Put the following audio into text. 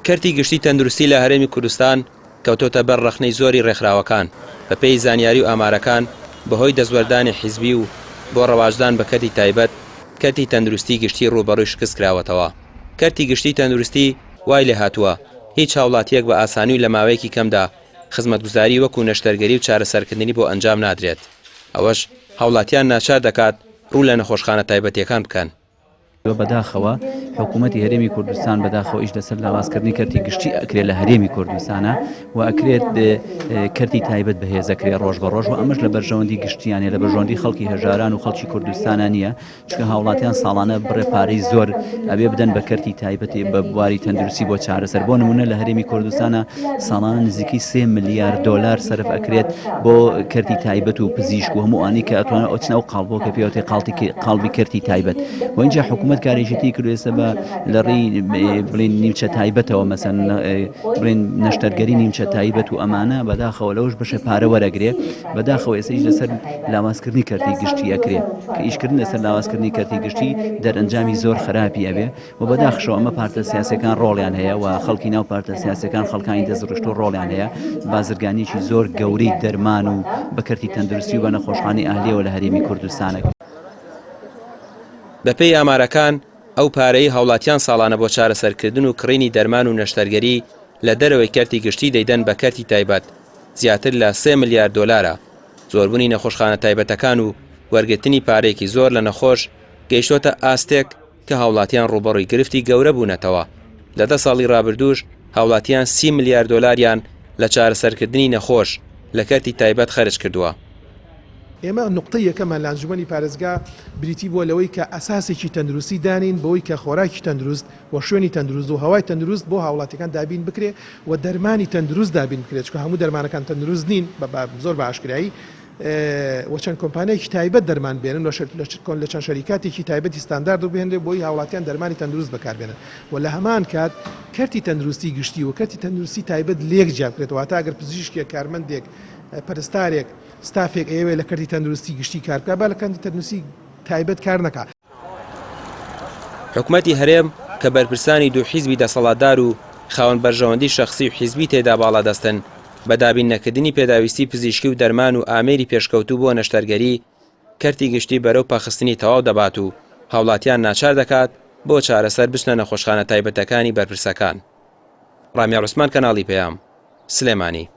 کەرتی گشتی تەندروستی لە هەرێمی کوردستان کەوتۆتە بەر ڕەخنەی زۆری ڕێکخراوەکان، بەپێی زانیاری و ئامارەکان بەهۆی دەستوەردانی حیزبی و بۆ ڕەواجدان بە کەرتی تایبەت، کەرتی تەندروستی گشتی ڕووبەڕووی شکست کراوەتەوە. کەرتی گشتی تەندروستی وای لێهاتووە هیچ هاوڵاتییەک بە ئاسانی و لە ماوەیەکی کەمدا خزمەتگوزاری وەکو نەشتەرگەری و چارەسەرکردنی بۆ ئەنجام نادرێت، ئەوەش هاوڵاتیان ناچار دەکات ڕوو لە نەخۆشخانە تایبەتییەکان بکەن. بەداخەوە حکوومەتی هەرێمی کوردستان بەداخەوە ئیش لەسەر لاوازکردنی کەرتی گشتی ئەکرێت لە هەرێمی کوردستانە و ئەکرێت کەرتی تایبەت بەهێزەکرێ ڕۆژ بە ڕۆژ و ئەمەش لە بەرژەوەندی گشتیانە لە بەرژەوەندی خەڵکی هەژاران و خەڵکی کوردستانە نییە چونکە هاوڵاتیان ساڵانە بڕێ پارەی زۆر ئەبێ بدەن بە کەرتی تایبەتی بە بواری تەندروستی بۆ چارەسەر بۆ نمونە لە هەرێمی کوردستانە ساڵانە نزیکەی 3 ملیار دۆلار سەرف ئەکرێت بۆ کەرتی تایبەت و پزیشک و هەموو ئانی کە ئەتوانن ئەچنە ئەو قاڵبۆ کە پێوتێ قاڵتی قاڵبی کەرتی تایبەت و اینجا حکوومەت کارێکی تری کردو ئێستا بە لە ڕێی بڵین نیمچە تایبەتەوە مەسەن بڵین نەشتەرگەری نیمچە تایبەت و ئەمانە بەداخەوە لەوەش بەشە پارە وەرەگرێ بەداخەوە ئێستا ئیش لەسەر لاوازکردنی کەرتی گشتی ئەکرێ کە ئیشکردن لەسەر لاوازکردنی کەرتی گشتی دەرئەنجامی زۆر خراپی ئەبێ و بەداخشەوە ئەمە پارتە سیاسەکان ڕۆڵیان هەیە و خەڵکی ناو پارتە سیاسەکان خەڵکانی دەستڕشت و ڕۆڵیان هەیە بازرگانیکی زۆر گەورەی دەرمان و بە کەرتی تەندروستی و بە نەخۆشخانەی ئەهلیەوە لە هەرێمی کوردستانە. بەپێی ئامارەکان، ئەو پارەی هاوڵاتیان ساڵانە بۆ چارەسەرکردن و کڕینی دەرمان و نەشتەرگەری لە دەرەوەی کەرتی گشتی دەیدەن بە کەرتی تایبەت، زیاتر لە سێ ملیار دۆلارە. زۆربوونی نەخۆشخانە تایبەتەکان و وەرگرتنی پارەیەکی زۆر لە نەخۆش گەیشتۆتە ئاستێک کە هاوڵاتیان ڕووبەڕووی گرفتی گەورە بوونەتەوە، لە دە ساڵی ڕابردووش هاوڵاتیان سی ملیار دۆلاریان لە چارەسەرکردنی نەخۆش لە کەرتی تایبەت خەرج کردووە. ئێمە نوقتەی یەکەممان لە ئەنجومەنی پارێزگا بریتی بووە لەوەی کە ئەساسێکی تەندروستی دانێین بەوەی کە خۆراکی تەندروست و شوێنی تەندروست و هەوای تەندروست بۆ هاوڵاتیەکان دابین بکرێ و دەرمانی تەندروست دابین بکرێت چونکە هەموو دەرمانەکان تەندروست نین بە زۆر بە ئاشکرایی و چەند کۆمپانیایەکی تایبەت دەرمان بێنن و لە چەند شەریکاتێکی تایبەتی ستاندارد و بهێنرێت بۆی هاوڵاتیان دەرمانی تەندروست بەکاربێنن و لە هەمان کات کەرتی تەندروستی گشتی و کەرتی تەندروستی تایبەت لێک جیا بکرێتەوە واتە ئەگەر پزیشکێک کارمەندێک پەرستارێک ستافێک ئەیەوێت لە کەرتی تەندروستی گشتی کار بکات با لە کەرتی تەندروستی تایبەت کار نەکا. حکومەتی هەرێم کە بەرپرسانی دوو حیزبی دەسەڵاتدار و خاوەن بەرژەوەندی شەخسی و حیزبی تێدا باڵادەستن، بە دابین نەکردنی پێداویستی پزیشکی و دەرمان و ئامێری پێشکەوتوو بۆ نەشتەرگەری، کەرتی گشتی بەرەو پەخستنی تەواو دەبات و هاوڵاتیان ناچار دەکات بۆ چارەسەر بچنە نەخۆشخانە تایبەتەکانی بەرپرسەکان. ڕامیار عوسمان کەناڵی پەیام، سلێمانی.